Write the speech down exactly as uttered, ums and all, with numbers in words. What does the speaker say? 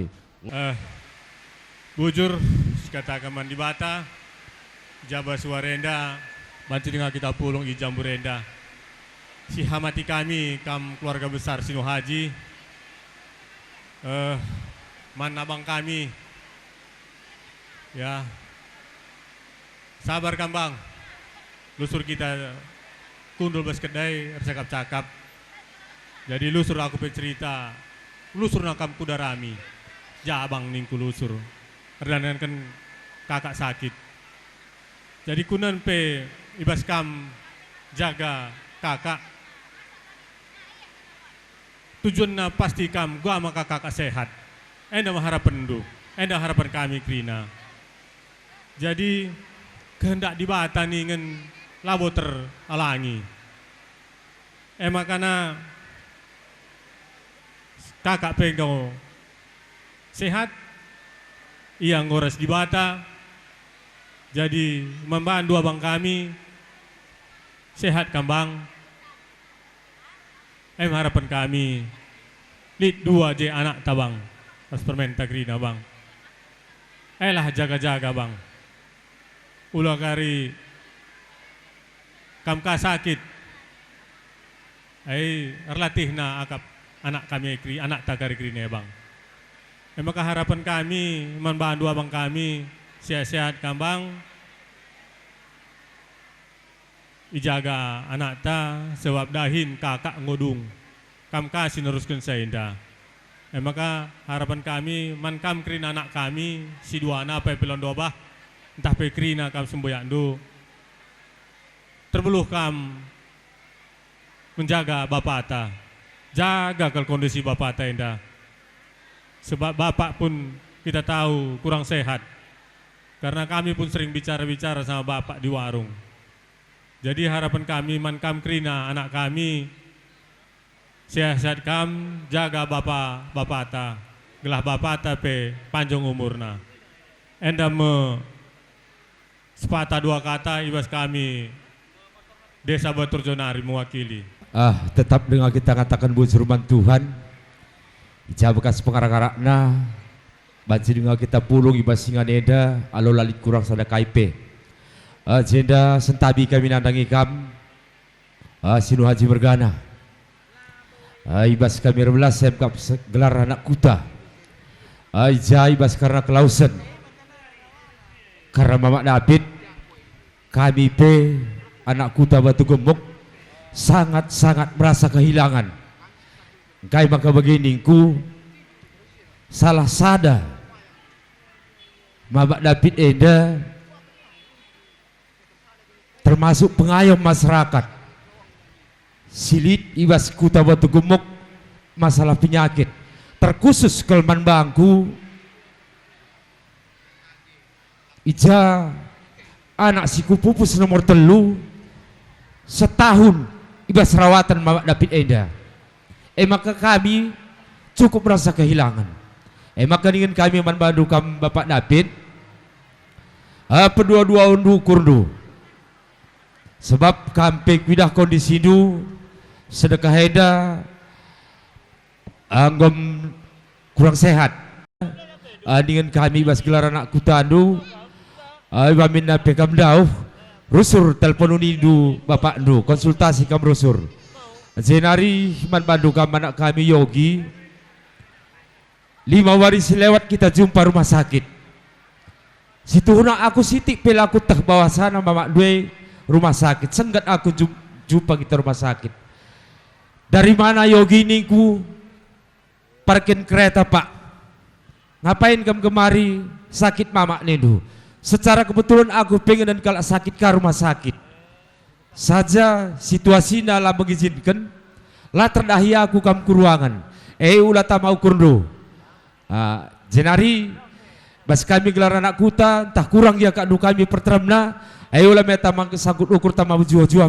Eh, bujur, sikataken man Dibata, jaba suara enda banci denga kita pulung i Jambur enda. Sihamati kami kam keluarga besar Sinuhaji, eh, man abang kami, ya, sabar kam, Bang. Lusur kita kundul bas kedai ercakap-cakap. Jadi lusur aku pe cerita, lusur nangkam ku darami. Ja, Bang, ningku lusur. Erdandanken kakak sakit. Jadi kunen pe ibas kam jaga kakak. Tujuanna pasti kam gua maka kakak sehat. Enda me harapenndu, enda harapen kami kerina. Jadi, kehendak Dibata ningen labo teralangi. E makana kakak pe enggo sehat, ia enggo ras Dibata. Jadi, man bandu abang kami, sehat kam, Bang. Em harapen kami, lit dua je anakta, Bang, ras permenta kerina, Bang. Elah jaga-jaga, Bang. Ula kari kam ka sakit. Ai erlatihna akap anak kami keri-, anakta kari kerina, Bang. E maka harapen kami man bandu abang kami, sehat-sehat kam, Bang. Ijaga anakta, sebab dahin kakak enggo dung. Kam ka si neruskenca enda. E maka harapen kami man kam kerina anak kami, si duana pe pe Londobah, ntah pe kerina kam semboyakndu. Terbeluh kam menjaga bapata. Jaga kal kondisi bapata enda. Sebab bapak pun kita tahu kurang sehat. Karena kami pun sering bicara-bicara sama bapak di warung. Jadi harapen kami man kam kerina anak kami, sehat-sehat kam, jaga bapa-bapata, gelah bapata pe panjang umurna. Enda me sepatah dua kata ibas kami Desa Baturjo nari mewakili. Ah, tetap denga kita ngataken bujur man Tuhan. I ja bekas pengarak-arakna, banci denga kita pulung ibas ingan enda, alu la lit kurang sada kai pe. Ah, jenda sentabi kami nandangi kam, ah, Sinuhaji mergana. Ah, ibas kami erbelas emkap se-, gelar anak kuta. Ah, i ja ibas karena kelausen. Karena Mamak David, kami pe anak kuta Batu Gemuk sangat-sangat merasa kehilangan. Engkai maka bage ningku, salah sada Mamak David enda termasuk pengayom masyarakat si lit i bas kuta Batu Gemuk masalah penyakit, terkhusus kal man bangku, i ja anak si kupupus nomor telu setahun i bas rawatan Mamak David enda. E maka kami cukup merasa kehilangan. E maka ningen kami man bandu kam Bapak David, ah, pedua-duaonndu ukurndu. Sebab kam pe kuidah kondisindu sedekah enda, ah, enggo kurang sehat. Ah, ningen kami bas gelar anak kutandu, ah, ibaminna pe kam ndauh, rusur telpon unindu bapakndu, konsultasi kam rusur. Jenari man bandu kam anak kami Yogi, lima wari si lewat kita jumpa rumah sakit. Situhuna aku sitik pe la kuteh bahwasana Mamakndu e rumah sakit, sengget aku jum-, jumpa kita rumah sakit. Dari mana Yogi ningku? Parkir kereta, Pak. Ngapain kam kemari? Sakit Mamak nindu. Secara kebetulan aku pe ngenen kalak sakit ka rumah sakit. Saja situasina la mengizinken, la terdahi aku kam ku ruangan. E ula tama ukurndu. Ah, jenari bas kami gelar anak kuta, ntah kurang iakapndu kami perteremna, e ula me tama sangkut ukur tama mejuah-juah